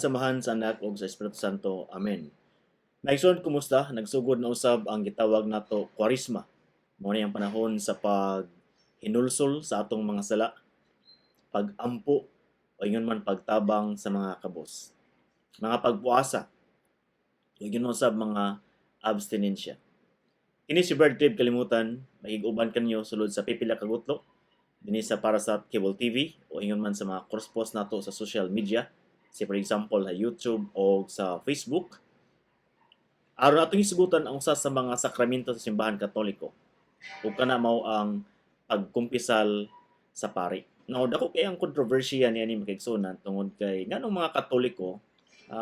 Sa Amahan, sa Anak ug sa Espiritu Santo. Amen. Mga igsoon, kumusta? Nagsugod na usab ang gitawag nato Kwaresma. Mao ni ang panahon sa paghinulsol sa atong mga sala, pagampo o ingon man pagtabang sa mga kabos. Mga pagpuasa o ingon usab mga abstinensya. Kini si Bird Clip Kalimutan, makig-uban kanyo sulod sa pipila ka gutlo dinhi sa Parasat Cable TV o ingon man sa mga cross post nato sa social media, say for example sa YouTube o sa Facebook, aron atong hisugutan ang usa sa mga sakramento sa Simbahan Katoliko ug kana mao ang pagkumpisal sa pari. Now, dako kay ang kontrobersiya niini, mga kaigsuonan, tungod kay nganong mga Katoliko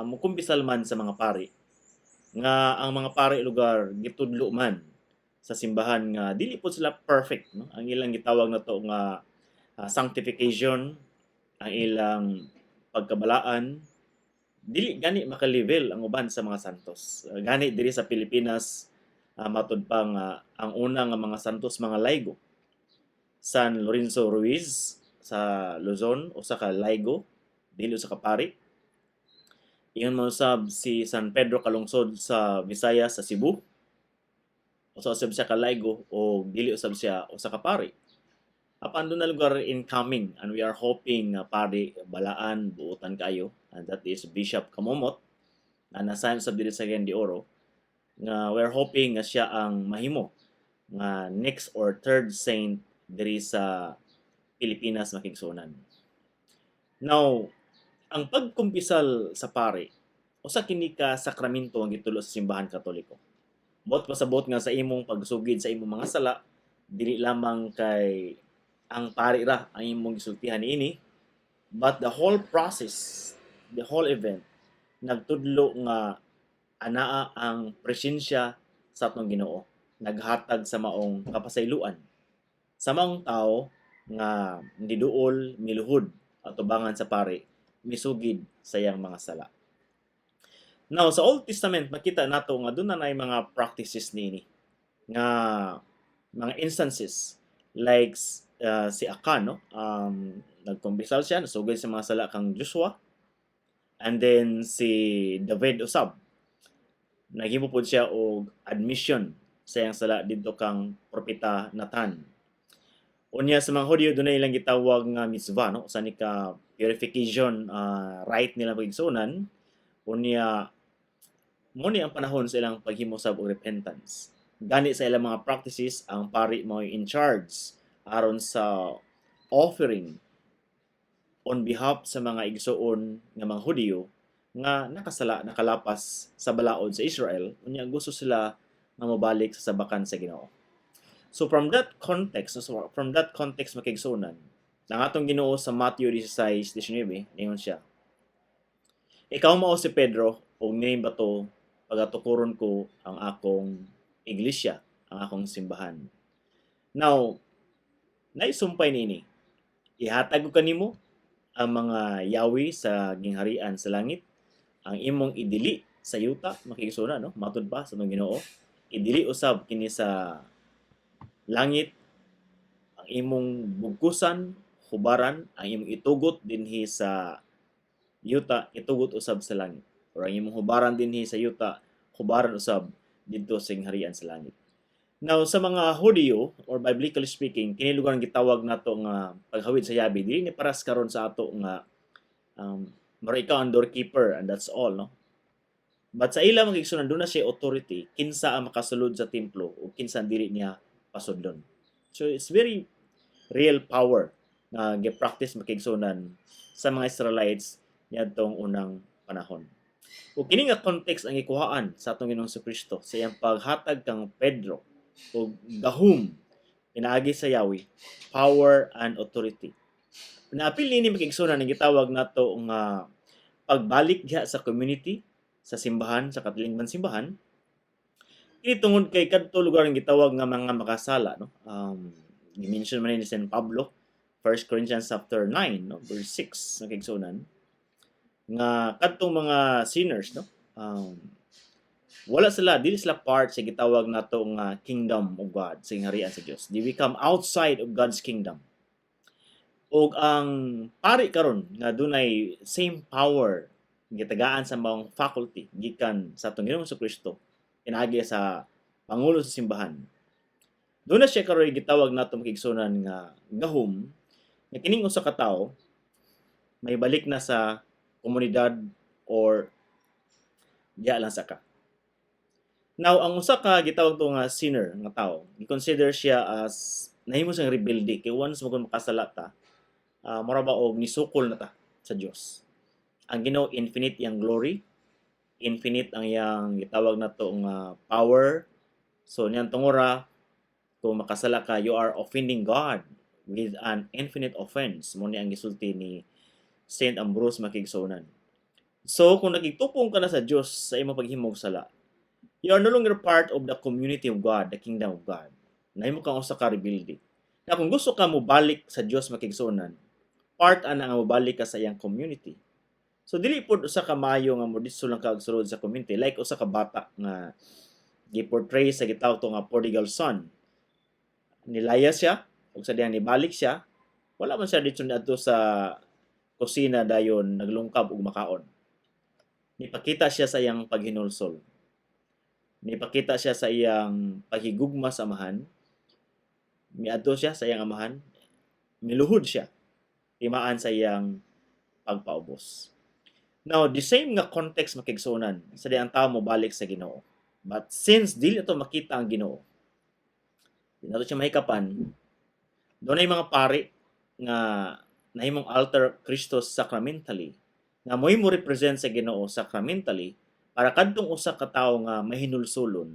mukumpisal man sa mga pari, nga ang mga pari lugar gitudlo man sa simbahan nga dili po sila perfect, no? Ang ilang gitawag nato nga sanctification, ang ilang pagkabalaan, dili gani maka-level ang uban sa mga santos. Gani diri sa Pilipinas, matud pa nga ang una nga mga santos mga laygo. San Lorenzo Ruiz sa Luzon, usa ka laygo, dili usa ka pari. Ingon man usab si San Pedro Calungsod sa Visayas, sa Cebu. Usa usab siya ka laygo o dili usab siya usa ka pari. Apan duna lugar incoming and we are hoping nga pari balaan buotan kayo, and that is Bishop Camomot na nasa sa diri sa Cagayan de Oro, nga we are hoping nga siya ang mahimo nga next or third saint diri sa Pilipinas, mga kaigsuonan. Now, ang pagkumpisal sa pari, usa kini ka sakramento ang gitulo sa Simbahan Katoliko. Buot pasabot nga sa imong pagsugid sa imong mga sala, dili lamang kay ang pari ra ang imong gisultihan niini, but the whole process, the whole event, nagtudlo nga anaa ang presensya sa atong Ginoo, naghatag sa maong kapasayloan sa maong tao nga niduol, miluhod atubangan sa pari, misugid sa iyang mga sala. Now, sa Old Testament, makita nato nga duna na mga practices niini nga mga instances, like si Akan, no? Nagkumpisal siya, nasugid sa mga sala kang Joshua. And then si David usab, naghimo pod siya og admission sa iyang sala didto kang Propeta Nathan. Unya sa mga Hudyo, dunay ilang gitawag nga mitzvah, no? Usa ni ka purification rite nila, mga kaigsuonan. Unya mo ni ang panahon sa ilang paghimo sab og repentance. Gani sa ilang mga practices, ang pari mo in charge aron sa offering on behalf sa mga igsuon nga mga Hudyo nga nakasala, nakalapas sa balaod sa Israel, unya gusto sila nga mobalik sa sabakan sa Ginoo. So from that context, mga kaigsuonan, ang atong Ginoo sa Matthew 16:19, ningon siya, "Ikaw mao si Pedro, ug nining bato pagatukuron ko ang akong iglesia, ang akong simbahan." Now, naisumpay niini, "Ihatag ko kanimo ang mga yawi sa gingharian sa langit, ang imong idili sa yuta," mga kaigsuonan, no? Matud pa sa atong Ginoo, idili usab kini sa langit, ang imong bugkusan, hubaran, ang imong itugot dinhi sa yuta, itugot usab sa langit. Or ang imong hubaran dinhi sa yuta, hubaran usab didto sa gingharian sa langit. Now, sa mga Hudyo, or biblically speaking, kini lugar ang gitawag nato nga paghawid sa yabi, dili ni paras karon sa ato nga mura ikaw ang doorkeeper and that's all, no? But sa ila, mga igsuonan, duna siya authority kinsa ang makasulod sa templo o kinsa ang dili niya pasudlon. So it's very real power nga gi-practice, mga kaigsuonan, sa mga Israelites niadtong unang panahon. Ug kini nga context ang gikuhaan sa atong Ginoong Kristo sa iyang paghatag kang Pedro og gahom pinaagi sa Yahweh, power and authority. Naapil nini, mga kaigsuonan, ang gitawag nato nga pagbalik diha sa community, sa simbahan, sa katilingban simbahan. Kini tungod kay kadto lugar ang gitawag nga mga makasala, no? Gi-mention man ni San Pablo, 1 Corinthians chapter 9, no, verse 6, mga kaigsuonan, nga kadtong mga sinners, no? Wala sila, dili sila part sa gitawag nato nga kingdom of God, sa gingharian sa Dios. They become outside of God's kingdom. Ug ang pari karon nga dunay same power Gitagaan sa maong faculty gikan sa atong Ginoong Kristo pinaagi sa pangulo sa simbahan. Doon na siya karon gitawag nato, makigsunan, nga gahom nga kining usa ka tawo may balik na sa komunidad or diha lang sa ka. Now, ang usa ka gitawag to nga sinner nga tao, gi-consider siya as nahimo siyang rebelde kay once mo kung makasala ta, mura ba og nisukol na ta sa Dios. Ang Ginoo, infinite iyang glory, infinite ang iyang gitawag nato nga power. So niyang tungura, kung makasala ka, you are offending God with an infinite offense. Mo ni ang gisulti ni Saint Ambrose, makigsunan. So kung nakigtupong ka na sa Dios sa imong paghimog sala, you are no longer part of the community of God, the kingdom of God. Nahimo kang usa ka rebelde. Na kung gusto ka mo balik sa Dios, makigsunan, part ana nga mobalik ka sa iyang community. So dili pod usa ka maayo nga mo lang ka og sulod sa community like usa ka bata nga gi-portray sa gitawag to nga prodigal son. Nilaya siya ug sa dihang nibalik siya, wala man siya didto niadto sa kusina dayon naglungkab og makaon. Nipakita siya sa iyang paghinulsol. Nipakita siya sa iyang paghigugma sa amahan. Miadto siya sa iyang amahan. Miluhod siya timaan sa iyang pagpaubos. Now, the same nga context, makigsunan, sa di ang tao mo balik sa Ginoo. But since dili ito makita ang Ginoo, di nato siya mahikapan, doon ay mga pari nga nahimong alter Christos sacramentally, nga mo'y mo represent sa Ginoo sacramentally para kadtong usa ka tawo nga mahinulsulon,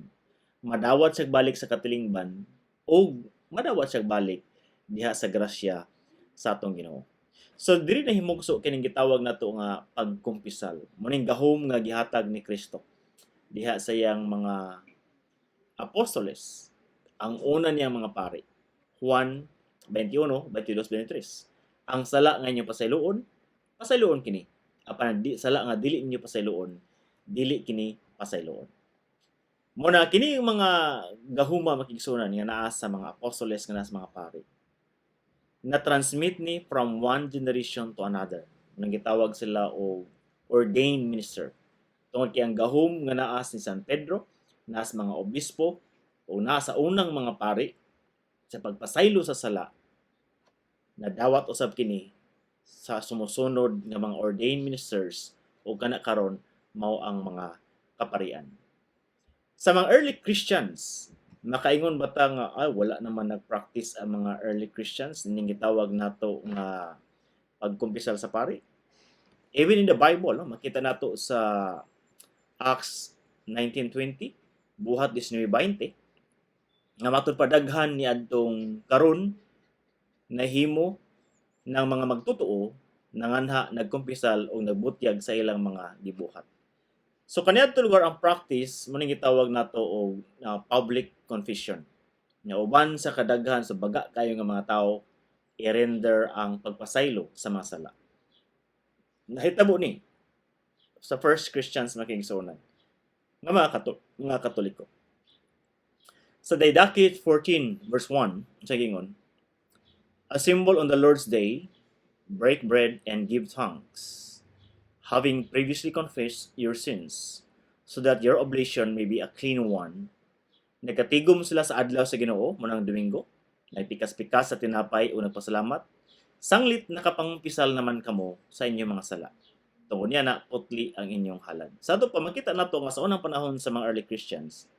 madawat siya balik sa katilingban o madawat siya balik diha sa grasya sa atong Ginoo. So diri na himugso kining gitawag nato nga pagkumpisal. Muning gahom nga gihatag ni Kristo diha sa iyang mga apostoles, ang una niyang mga pari. Juan 21, 22, 23. Ang sala nga inyo pasayloon, pasayloon kini. Apan di sala nga dili ninyo pasayloon, dili kini pasayloon. Muna kini yung mga gahuma, makigsunan, nga naa sa mga apostoles, nga naa sa mga pari, na transmit ni from one generation to another. Nang gitawag sila og ordained minister. Tungod kay ang gahom nga naa ni San Pedro, naa sa mga obispo, o naa sa unang mga pari sa pagpasaylo sa sala, nadawat usab kini sa sumusunod nga mga ordained ministers o kana karon mao ang mga kaparian. Sa mga early Christians, makaingon ba ta nga ay wala naman nag-practice ang mga early Christians ning gitawag nato nga pagkumpisal sa pari? Even in the Bible, no, makita nato sa Acts 19:20, Buhat 19:20, nga matud pa daghan ni adtong karon nahimo ng mga magtotoo nanganha nagkumpisal o nagbutyag sa ilang mga gibuhat. So kaniadto lugar, ang practice mo ning gitawag nato og public confession. Nga uban sa kadaghan sa baga kayo nga mga tawo i-render ang pagpasaylo sa mga sala. Nahitabo ni sa first Christians, makigsunan, nga mga Katoliko. Sa Didache 14 verse 1 sa gingon, "Assemble on the Lord's Day, break bread and give thanks, having previously confessed your sins, so that your oblation may be a clean one." Nagkatigom sila sa adlaw sa Ginoo, munang Domingo, nagpikas-pikas sa tinapay o nagpasalamat. Sanglit nakapangumpisal naman kamo sa inyong mga sala. Tungod niya na putli ang inyong halad. Sa ato pa makita nato nga sa unang panahon sa mga early Christians,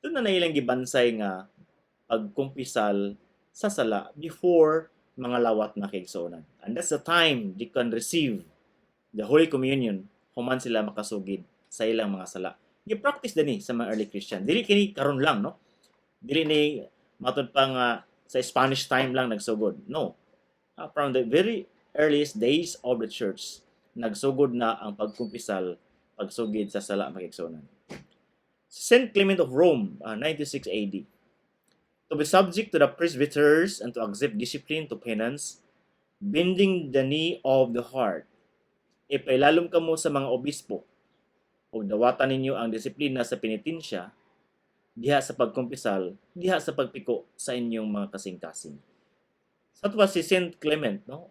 doon na ilang gibansay nga pagkumpisal sa sala before mga lawat na kaigsuonan. And that's the time they can receive the Holy Communion human sila makasugid sa ilang mga sala. Gi-practice din ni sa mga early Christian. Dili kini karon lang, no? Dili ni matud pa nga sa Spanish time lang nagsugod. No. From the very earliest days of the church, nagsugod na ang pagkumpisal, pagsugid sa sala, makigsuonan. Saint Clement of Rome, 96 AD. "To be subject to the presbyters and to accept discipline to penance, bending the knee of the heart." Ipailalom kamo sa mga obispo ug dawatan ninyo ang disiplina sa penitensya diha sa pagkumpisal, diha sa pagpiko sa inyong mga kasing-kasing. Sa ato pa si Saint Clement, no?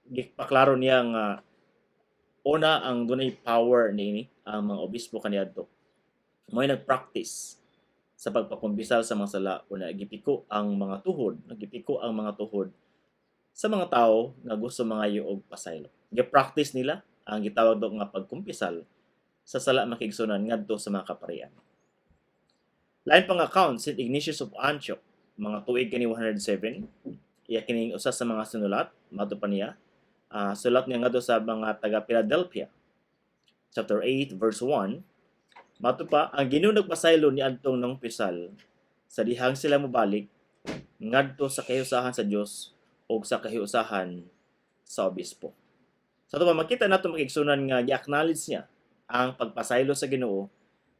Gipaklaro niya nga Una, ang dunay power niini ang mga obispo kaniadto. Mo'y nag-practice sa pagpakumpisal sa mga sala una gipiko ang mga tuhod, nagipiko ang mga tuhod sa mga tao nga gusto mangayo og pasaylo. Gi-practice nila ang gitawag do nga pagkumpisal sa sala, makigsunan, ngadto sa mga kaparian. Lain pang account, St. Ignatius of Antioch, mga tuig kani 107, iya kining usa sa mga sinulat, mato pa niya, sulat niya ngadto sa mga taga Philadelphia, chapter 8 verse 1, mato pa, ang Ginoo nagpasaylo ni adtong nangumpisal sa dihang sila mobalik ngadto sa kahiusahan sa Dios o sa kahiusahan sa obispo. Sa ato pa makita nato, makigsunan, nga gi-acknowledge niya ang pagpasaylo sa Ginoo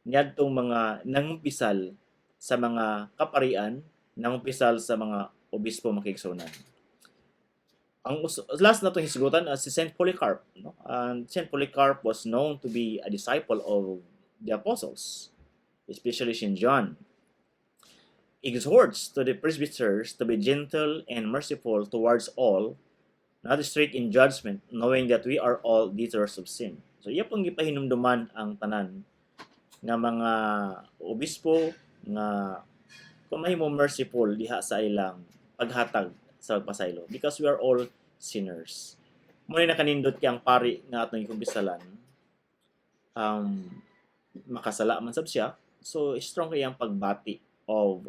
niadtong mga nangumpisal sa mga kaparian, nangumpisal sa mga obispo, makigsunan. Ang last na itong hisgutan si Saint Polycarp. No? And Saint Polycarp was known to be a disciple of the apostles, especially Saint John. Exhorts to the presbyters to be gentle and merciful towards all, not strict in judgment, knowing that we are all debtors of sin. So iya pong gipahinumduman ang tanan nga mga obispo nga kung mahimo merciful diha sa ilang paghatag sa pagpasaylo because we are all sinners. Mao ni nakanindot kay ang pari nga atong gikumpisalan, makasala man sab siya, so strong kay ang pagbati of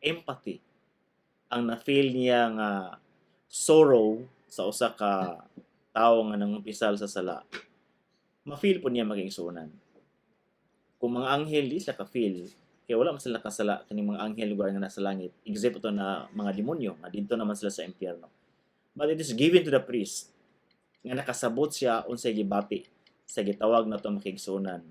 empathy ang na-feel niya nga sorrow sa usa ka tawo nga nangumpisal sa sala, ma-feel po niya, magigsuonan. Kung mga anghel, di sila ka-feel kaya wala man sila kasala kaning mga anghel lugar nga nasa langit, except ito na mga demonyo nga didto naman sila sa impyerno. But it is given to the priest nga nakasabot siya unsay gibati sa gitawag nato, makigsuonan,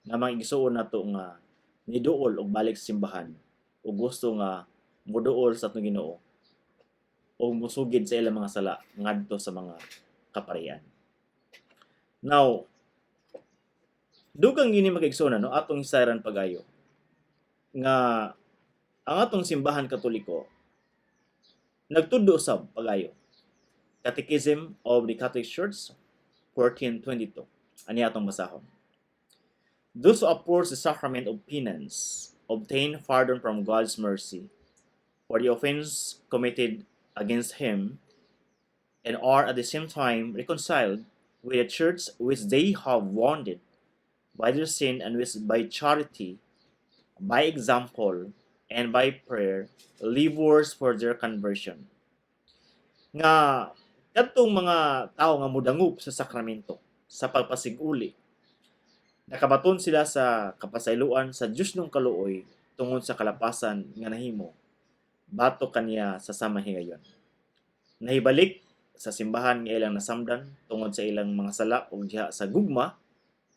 nga mga igsuon nato nga niduol og balik sa simbahan ug gusto nga moduol sa atong Ginoo o musugid sa ilang mga sala ngadto sa mga kaparian. Now, dugang gini, makigsuonan, no, atong hisayran pagayo nga ang atong Simbahan Katoliko nagtudlo sab pagayo. Catechism of the Catholic Church 1422. Ani atong basahon? Those who approach the sacrament of penance obtain pardon from God's mercy for the offense committed against him and are at the same time reconciled with the church which they have wounded by their sin and which by charity, by example, and by prayer labors for their conversion. Nga kadtong mga tao nga mudangop sa sakramento sa pagpasiguli, nakabaton sila sa kapasayloan sa Dios nung kaluoy tungod sa kalapasan nga nahimo batok kaniya sa samang higayon. Nahibalik sa simbahan nga ilang nasamdan tungod sa ilang mga sala ug diha sa gugma,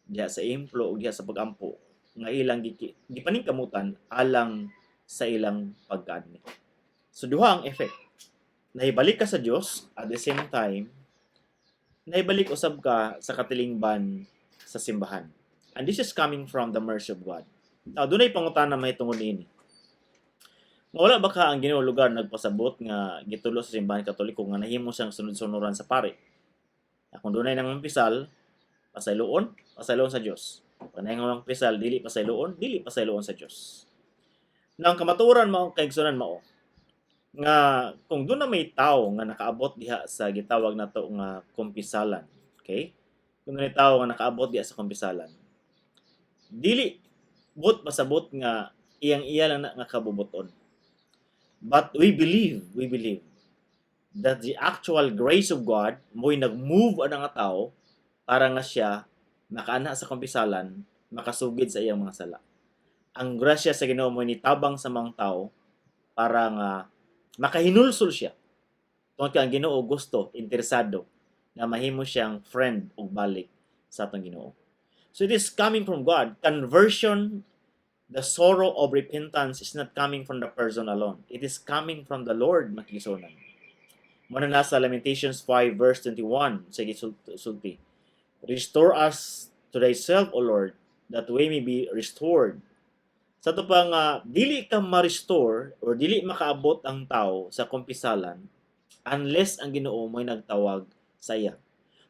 diha sa ehemplo ug diha sa pagampo nga ilang gipaningkamutan alang sa ilang pagkaadmi. So duha ang effect. Nahibalik ka sa Dios, at the same time nahibalik usab ka sa katilingban sa simbahan. And this is coming from the mercy of God. Now, dunay pangutana mahitungod niini. Nga wala ba ka ang Ginoo lugar nagpasabot nga gitulo sa Simbahan Katoliko nga nahimo siyang sunod-sunuran sa pari? Kung dunay nangumpisal, pasayloon, pasayloon sa Dios. Kung naay nangumpisal, dili pasayloon, dili pasayloon sa Dios. Nang kamatuoran mao, kaigsunan, mao nga kung doon na may tao nga nakaabot diha sa gitawag nato nga kumpisalan, okay? Kung may tao nga nakaabot diha sa kumpisalan, dili but pasabot nga iyang iya lang na nga kabubuton. But we believe that the actual grace of God mo'y nag-move ang nga tao para nga siya makaana sa kumpisalan, makasugid sa iyang mga sala. Ang grasya sa Ginoo mo'y nitabang sa mga tao para nga makahinulsol siya. Tungod kay ang Ginoo gusto, interesado nga mahimo siyang friend ug balik sa atong Ginoo. So it is coming from God. Conversion, the sorrow of repentance is not coming from the person alone. It is coming from the Lord, makigsuonan. Mao na nasa Lamentations 5 verse 21 sa sulti. "Restore us to thyself, O Lord, that we may be restored." Sa ato pa nga dili ka ma-restore or dili makaabot ang tao sa kumpisalan unless ang Ginoo mo'y nagtawag sa iya.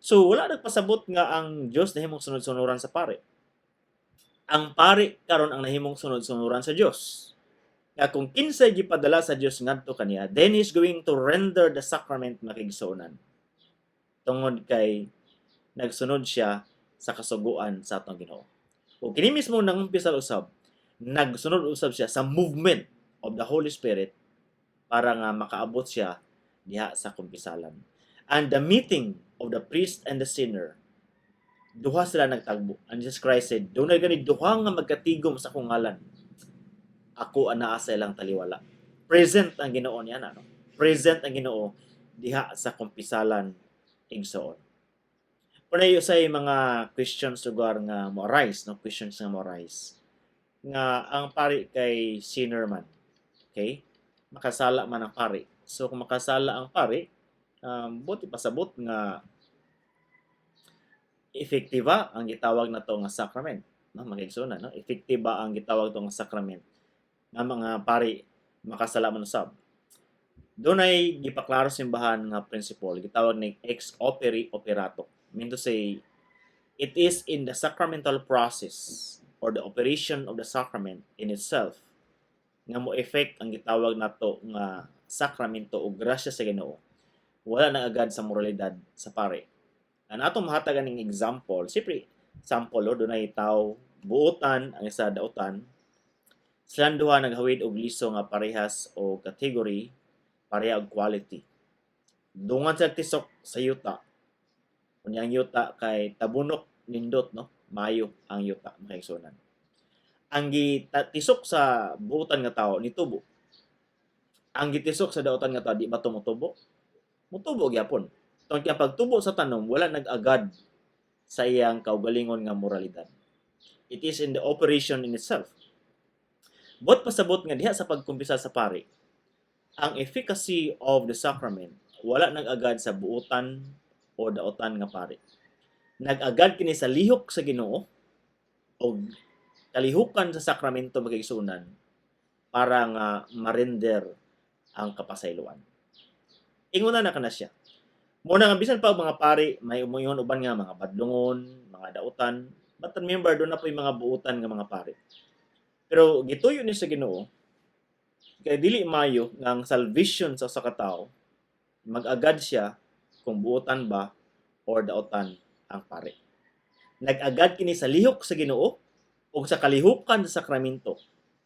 So wala nagpasabot nga ang Dios nahimong sunod-sunuran sa pare. Ang pare karon ang nahimong sunod-sunuran sa Dios. Nga kung kinsay gipadala sa Dios ngadto kaniya, then he's going to render the sacrament, mga kaigsuonan. Tungod kay nagsunod siya sa kasuguan sa atong Ginoo. O kini mismo nangumpisal usab, nagsunod usab siya sa movement of the Holy Spirit para nga makaabot siya diha sa kumpisalan. And the meeting of the priest and the sinner, duha sila nagtagbo. And Jesus Christ said, "Dunay gani duha nga magkatigom sa akong ngalan, ako anaa sa ilang taliwala." Present ang Ginoo niya na, no? Present ang Ginoo diha sa kumpisalan, igsoon. Pero say mga questions lugar nga mo arise, no? Questions nga mo arise. Nga ang pari kay sinner man. Okay? Makasala man ang pari. So kung makasala ang pari, buot ipasabot nga effective ba ang gitawag na to nga sacrament, no, mga igsoon, no? Effective ba ang gitawag to nga sacrament nga mga pari makasala man usab? Dunay gipaklaro simbahan nga principle, gitawag ni ex opere operato, mean to say, it is in the sacramental process or the operation of the sacrament in itself nga mo effect ang gitawag nato nga sakramento o grasya sa Ginoo, wala na agad sa moralidad sa pare. Ang atong mahatagan ning example, siyempre, sample, oh, dunay tao, buotan, ang isa dautan. Silang duha naghawid og liso nga parehas o category, pareha og quality. Dungan sa tisok sa yuta. Unya ang yuta kay tabunok nindot, no? Mayo ang yuta, mga kaigsuonan. Ang gitisok sa buotan nga tao nitubo. Ang gitisok sa dautan nga tao, di ba tumutubo? Mutubo gyapon. Tungod kay ang pagtubo sa tanom wala nag-agad sa iyang kaugalingon nga moralidad. It is in the operation in itself. Buot pasabot nga diha sa pagkumpisal sa pari, ang efficacy of the sacrament wala nag-agad sa buotan o dautan nga pari. Nag-agad kini sa lihok sa Ginoo o kalihukan sa sakramento, mga kaigsuonan, para nga ma-render ang kapasayloan. Inguna na kana siya. Muna nga bisan pa og mga pari may umuyon uban nga mga badlongon, mga dautan, but remember, duna poy mga buotan nga mga pari. Pero gituyo ni sa Ginoo kay dili maayo nga ang salvation sa usa ka tawo mag-agad siya kung buotan ba or dautan ang pari. Nag-agad kini sa lihok sa Ginoo ug sa kalihukan sa sakramento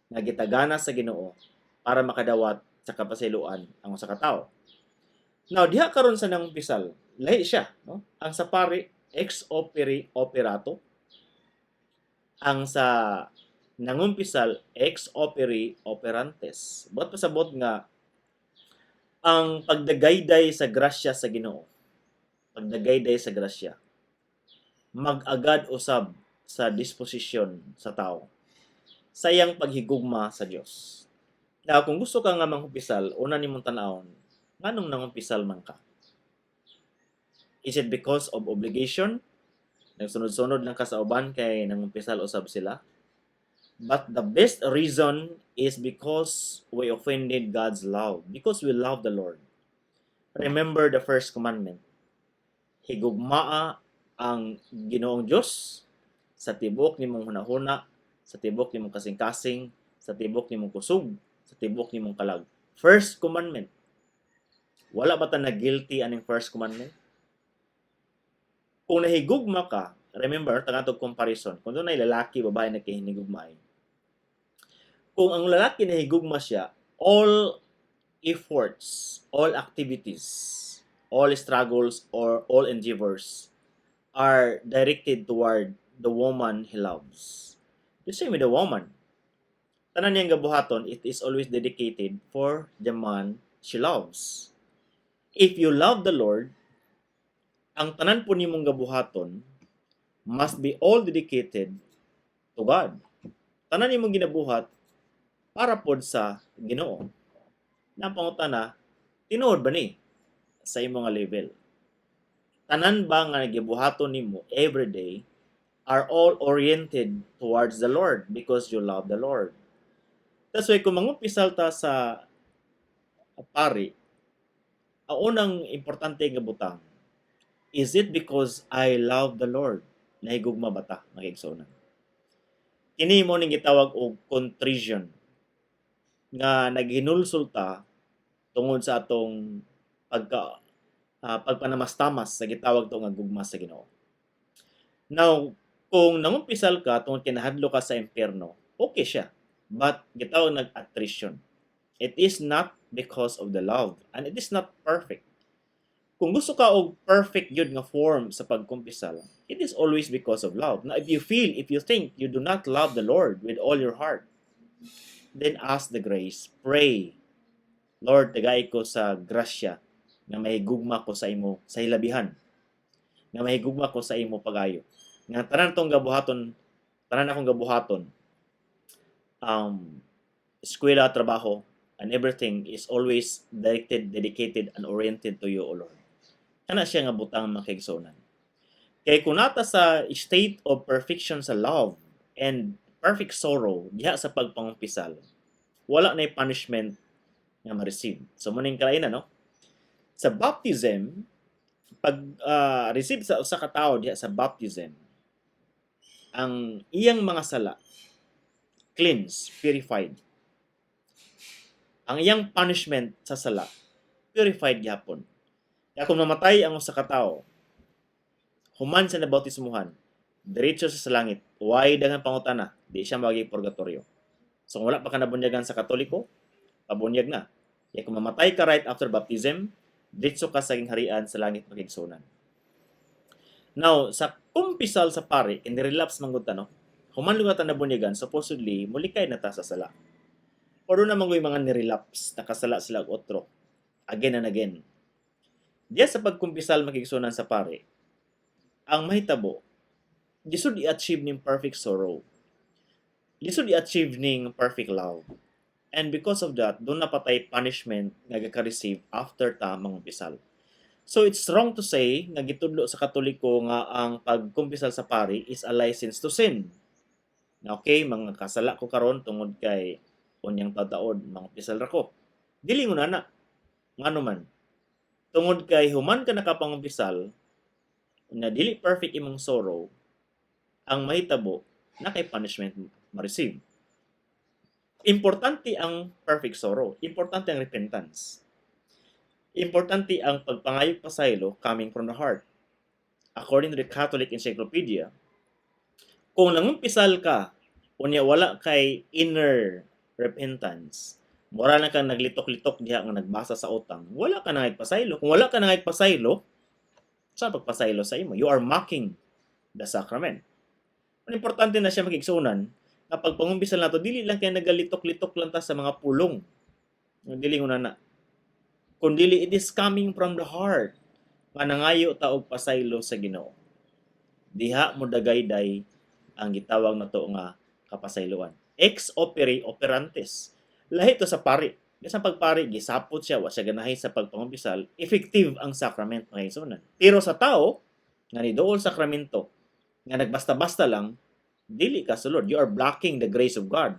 nga gitagana sa Ginoo para makadawat sa kapasayloan ang usa ka tawo. Now, diha karon sa nangumpisal, lahi siya, no? Ang sa pari, ex opere operato. Ang sa nangumpisal, ex opere operantes. Buot pasabot nga ang pagdagayday sa grasya sa Ginoo, pagdagayday sa grasya, mag-agad usab sa disposisyon sa tao sa iyang paghigugma sa Dios. Now, kung gusto ka nga mangumpisal, una nimong tan-awon, nganong nangumpisal man ka? Is it because of obligation? Nagsunod-sunod lang ka sa uban kay nangumpisal usab sila? But the best reason is because we offended God's love. Because we love the Lord. Remember the first commandment. Higugmaa ang Ginoong Dios sa tibuok nimong hunahuna, sa tibuok nimong kasing-kasing, sa tibuok nimong kusog, sa tibuok nimong kalag. First commandment. Wala ba ta na guilty aning first commandment? Kung nahigugma ka, remember, tagatog comparison, kung dunay lalaki, babae na kahinigugmain. Kung ang lalaki nahigugma siya, all efforts, all activities, all struggles, or all endeavors are directed toward the woman he loves. The same with the woman. Tanan niyang gabuhaton, it is always dedicated for the man she loves. If you love the Lord, ang tanan po nimong gabuhaton must be all dedicated to God. Tanan nimong ginabuhat para pod sa Ginoo. Napangutana, tinuod ba ni sa imong nga level? Tanan ba nga gibuhaton nimo every day are all oriented towards the Lord because you love the Lord? That's why kung mangumpisal ta sa pari, ang unang importante nga butang, Is it because I love the Lord? Nahigugma ba ta, mga igsoon? Kini mo ning gitawag og contrition nga naghinulsol ta tungod sa atong pagpanamastamas sa gitawag to nga gugma sa Ginoo. Now, kung nangumpisal ka tungod kay nahadlok ka sa impyerno, okay siya. But gitawag nag attrition. It is not because of the love and it is not perfect. Kung gusto ka og perfect yun nga form sa pagkumpisal, it is always because of love. Now, if you feel, if you think you do not love the Lord with all your heart, then ask the grace. Pray. Lord, tagai ko sa grasya nga mahigugma ko sa imo sa hilabihan. Nga mahigugma ko sa imo pagayo. Nga tanan tong gabuhaton, tanan akong gabuhaton, eskwela, trabaho, and everything is always directed, dedicated, and oriented to you, O Lord. Kana siya nga butang, mga kaigsuonan. Kay kung nata sa state of perfection sa love and perfect sorrow diha sa pagpangumpisal, wala na punishment nga ma-receive. So mo ning kalainan, no? Sa baptism, pag receive sa usa ka tawo diha sa baptism, ang iyang mga sala cleanse, purified. Ang iyang punishment sa sala purified gihapon. Kaya kung mamatay ang usa ka tawo, human sa nabautismuhan, diretso siya sa langit, way daghang pangutana, di siya maging purgatorio. So kung wala pa ka nabunyagan sa Katoliko, pabunyag na. Kaya kung mamatay ka right after baptism, diretso ka sa gingharian sa langit, mga kaigsuonan. Now, sa kumpisal sa pari, in relapse man gud ta, no? Human lugar ta nabunyagan, supposedly, mulikay na ta sa sala. Pero naman yung mga nirelapse, nakasala sila og otro. Again and again. Diya sa pagkumpisal, mga kaigsuonan, sa pare, ang mahitabo, lisod i-achieve ning perfect sorrow. Lisod i-achieve ning perfect love. And because of that, duna pa tay punishment nga gaka-receive after ta mangumpisal. So it's wrong to say nga gitudlo sa Katoliko nga ang pagkumpisal sa pari is a license to sin. Na okay, mga kasala ko karon tungod kay unyang tataod mangumpisal ra ko. Dili mo na. Ngano man? Tungod kay human ka nakapangumpisal na dili perfect imong sorrow, ang mahitabo na kay punishment ma-receive. Importante ang perfect sorrow. Importante ang repentance. Importante ang pagpangayo pasaylo coming from the heart. According to the Catholic Encyclopedia, kung nangumpisal ka, unya wala kay inner repentance, mura na kang naglitok-litok diha nga nagbasa sa utang, wala ka nangaypasaylo. Kung wala ka nangaypasaylo, sa pagpasaylo sa imo, you are mocking the sacrament. Ang importante na siya, mga kaigsuonan, nga pagpangumpisal nato dili lang kay nagalitok-litok lang ta sa mga pulong. Dili na na. Kundi it is coming from the heart nga nangayo ta og pasaylo sa Ginoo. Diha mo dagayday ang gitawag nato nga kapasayloan. Ex opere operantis. Lahi to sa pari. Bisan pagpari, gisapot siya, wa siya ganahi sa pagpangumpisal, effective ang sacrament, mga igsuonan. Pero sa tao, nga niduol sakramento, nga nagbasta-basta lang, dili ka sulod. You are blocking the grace of God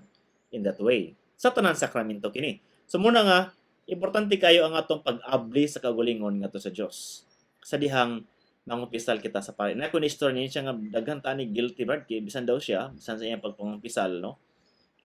in that way. Sa tanan sakramento kini. So muna nga, importante kayo ang atong pag-abli sa kaugalingon ngadto sa Dios sa dihang mangumpisal kita sa pari. Na kung istorya niya siya nga daghan tani guilty, Brad, kay bisan daw siya, bisan sa iyang pagpangumpisal, no?